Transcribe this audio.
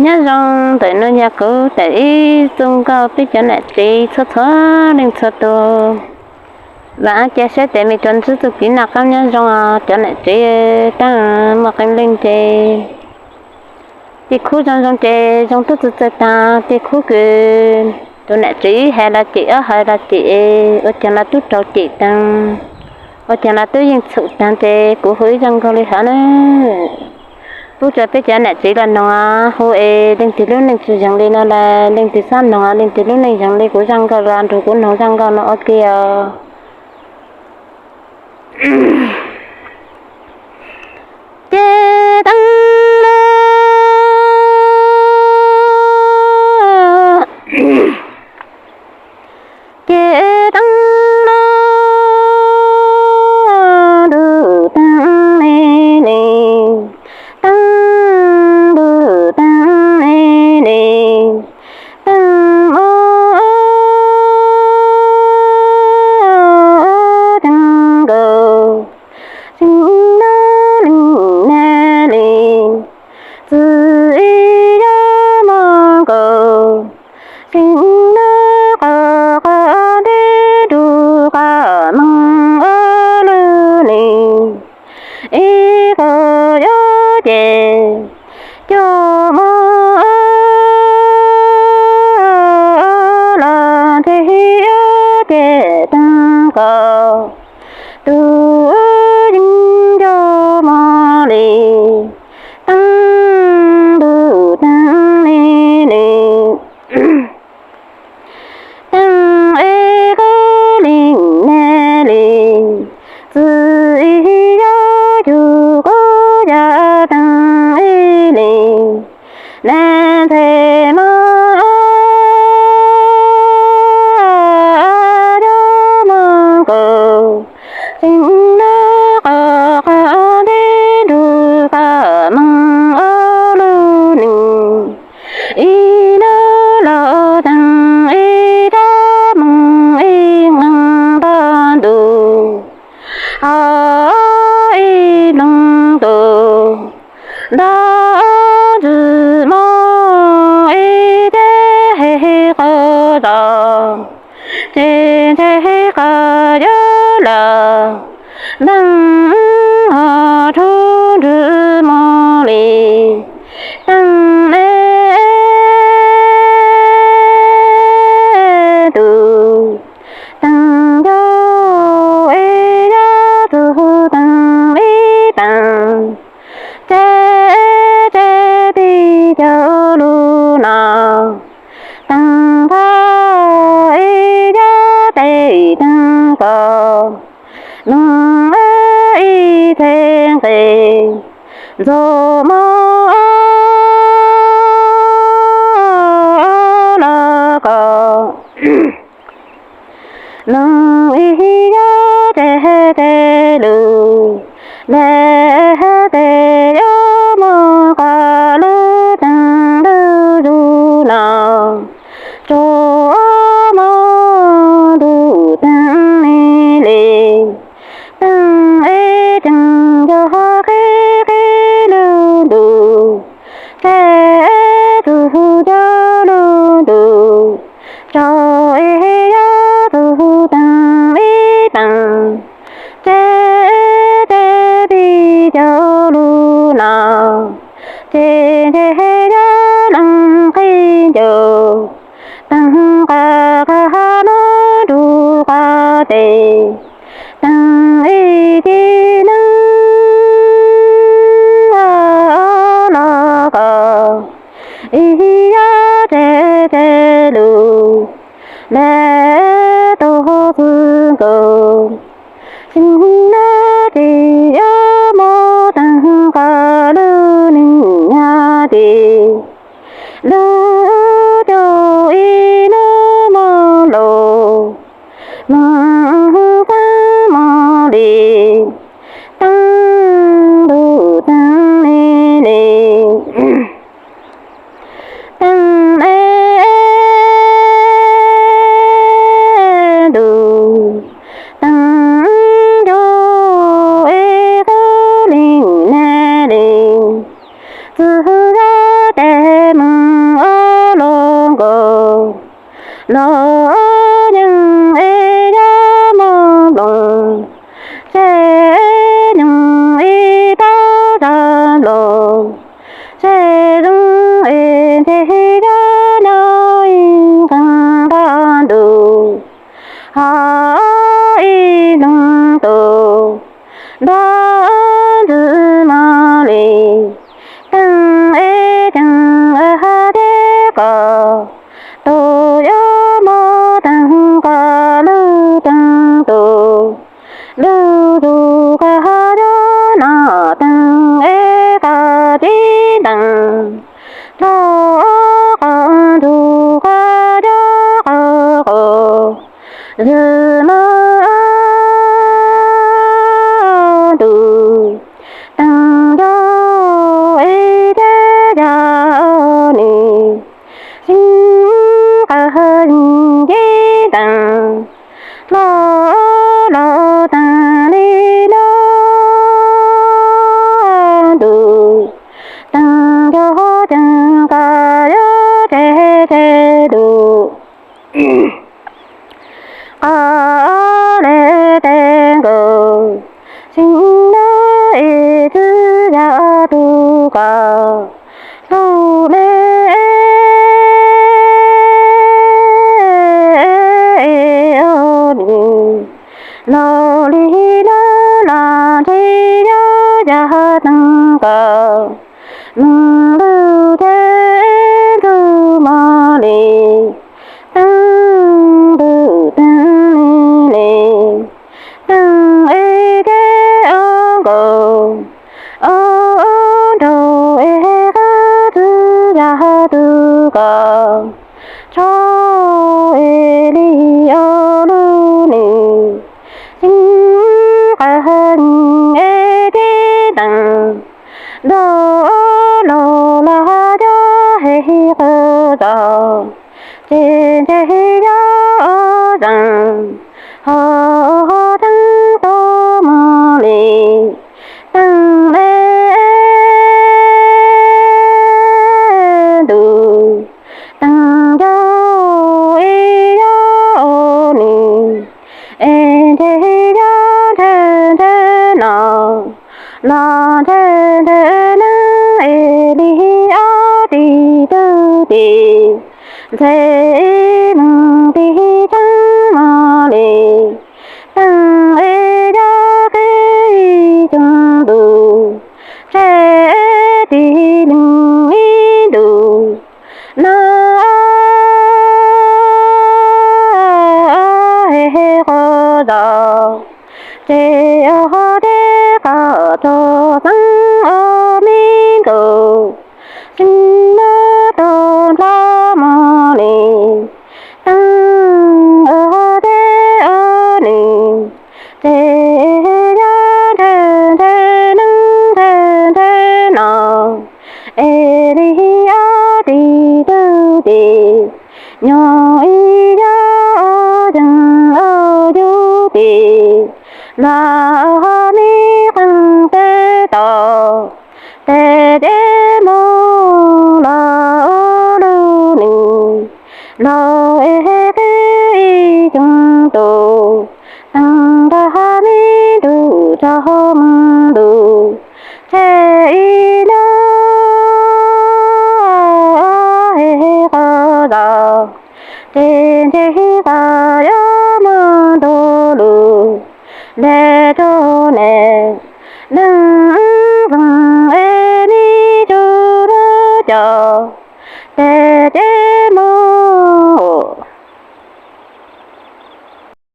Nyob zoo ntawm no yog kuv tawm ib txuj nkauj peb cov nam tsev txhua txhua leej txhua tus. Vam cia saib tes me cov ntxwb txuj kev noj qab nyob zoo cov nam tsev, tab muaj qee leej ces tej khub zoo zoo ces zoo tub txawj txawj tag, tej khub kws tus nam tsev ib hais los cem, ob hais los cem, ua caag los tub rau cem taag, ua caag los tub yeej txhum taag ces kuv hu ib zaj nkauj li hov na. Pub rau peb cov nam tsev los noog, hu es leej twg lub neej tsi zeeg li no las leej twg xob noog, leej twg lub neej zeeg li kuv zaj nkauj los nrug kuv noog zaj nkauj no ua ke os. Ces taag lug, ces taag lug, ntuj taag le le, taag ntuj taag le le, taag mus taag nkaus, tseem nab leej nab le, txwv ib yog mog nkaus, tseem nab qhov qab teb nrug qab moog ua lug le, ib kaug yuav ces coj mus los nteg yuav ces taag nkaus, tus yeej nco mog le, taag ntuj taag le le, taag ib kub leej nab le, txwv ib yog cug kub yog taag ib leej nab ntxhe mog, yog mog nkaus, tseem nab qhov qab teb nrug qab moog ua lug le, ib nab los taag ib rab moog ib nqeeg nto ntug, ho ib loog tus nto ntsis moog ib teg qhov zos, ces nteg qhov yuav los nteeg ho rub nrug moog le, taag le tus, taag yog ib yog tug taag ib paag, ces ces pib cov lug no, taag thaj ib yog tes taag kos, moog ib teg nqes, ntxuav moog los kos, moog ib yog tes tes lug, tes tes yuav moog qhov lug taag lug zug no, tsuav moog ntuj taag le le, taag ib taag yog qhib qhib lug ntuj, ces tug cov lug ntuj, tsuav ib yog tug taag ib paag, ces ces pib cov lug no, ces ces yog leej qhib ncaus, taag qhov qab moog rug qab tes, taag ib tib neeg los kos, ib yog tes tes lug, tes tug txwv nkaus, tseem nab tes yuav moog taag qhov lug neeg nab tes, lug cuag ib nub moog laus, moog taag moog le, taag ntuj taag le le, taag le ntuj, taag yog ib kub leej nab le, txwv yog tes moog los yeej es yog muaj nploos, ces yeej es pab zaj nploos, ces zoo es ntshe yog nyob ib qee npaj ntuj, ho ib leeg tus nrog ntxwg mos li, teem es teem thiab koj tus yuav muaj teem koj lwj teem tus, lwj tus koj yuav noj teem es koj tib teem, rau qhov ntuj koj yuav qhov qhov zwm mos ntuj, teem nco es thiab yog nws sib qawg yeej tib teem, los los teem li no ntuj, teem nco teem koj yuav tseg tseg ntuj, qhov li tes nkaus, tsis nyob ib txwm yog tus koj hlub me nws, los li no los ntshe yuav yog teem koj moog lwj thiab ntxwg mos li, teem lwj teem li, teem es thiab ua nkaus, ua nraug es qhov twg yog tus koj tso es li ua lub nws sib qawg es tib teem, nrog los los yog hais qhov txog, ces ntshe yog zeem ho teeb tuaj mus li, teem me ntuj, teem nco es yog ua nws, es ntshe yog ntshe ntshe no los ntshe ntshe neeb es li ob tib tug tib, ntshe ib moog tig tseeb mos li, teem es yog qhib ib coog ntuj, tseg tig leeg ib ntus no es qhov zos, ces ua deb qhov txog xeeb ua me nkaus, tsis muaj tus nplog mos li, teem ua deb ua nws, ces yog ntshe ntshe neeb ntshe ntshe no, es li ob tib tug tib, nyob ib yam yeej ua yug tib, los me qee teb tod, tes ces mus los ua lub nws, los es qhib ib coog ntuj, teem nrog me ntuj tso mus ntuj, tseg ib lub es qhov zos, ces ntshe koj yuav muaj ntu lus ntes rau neb, neeg zoo es me tsuj lub cos, tes ces mus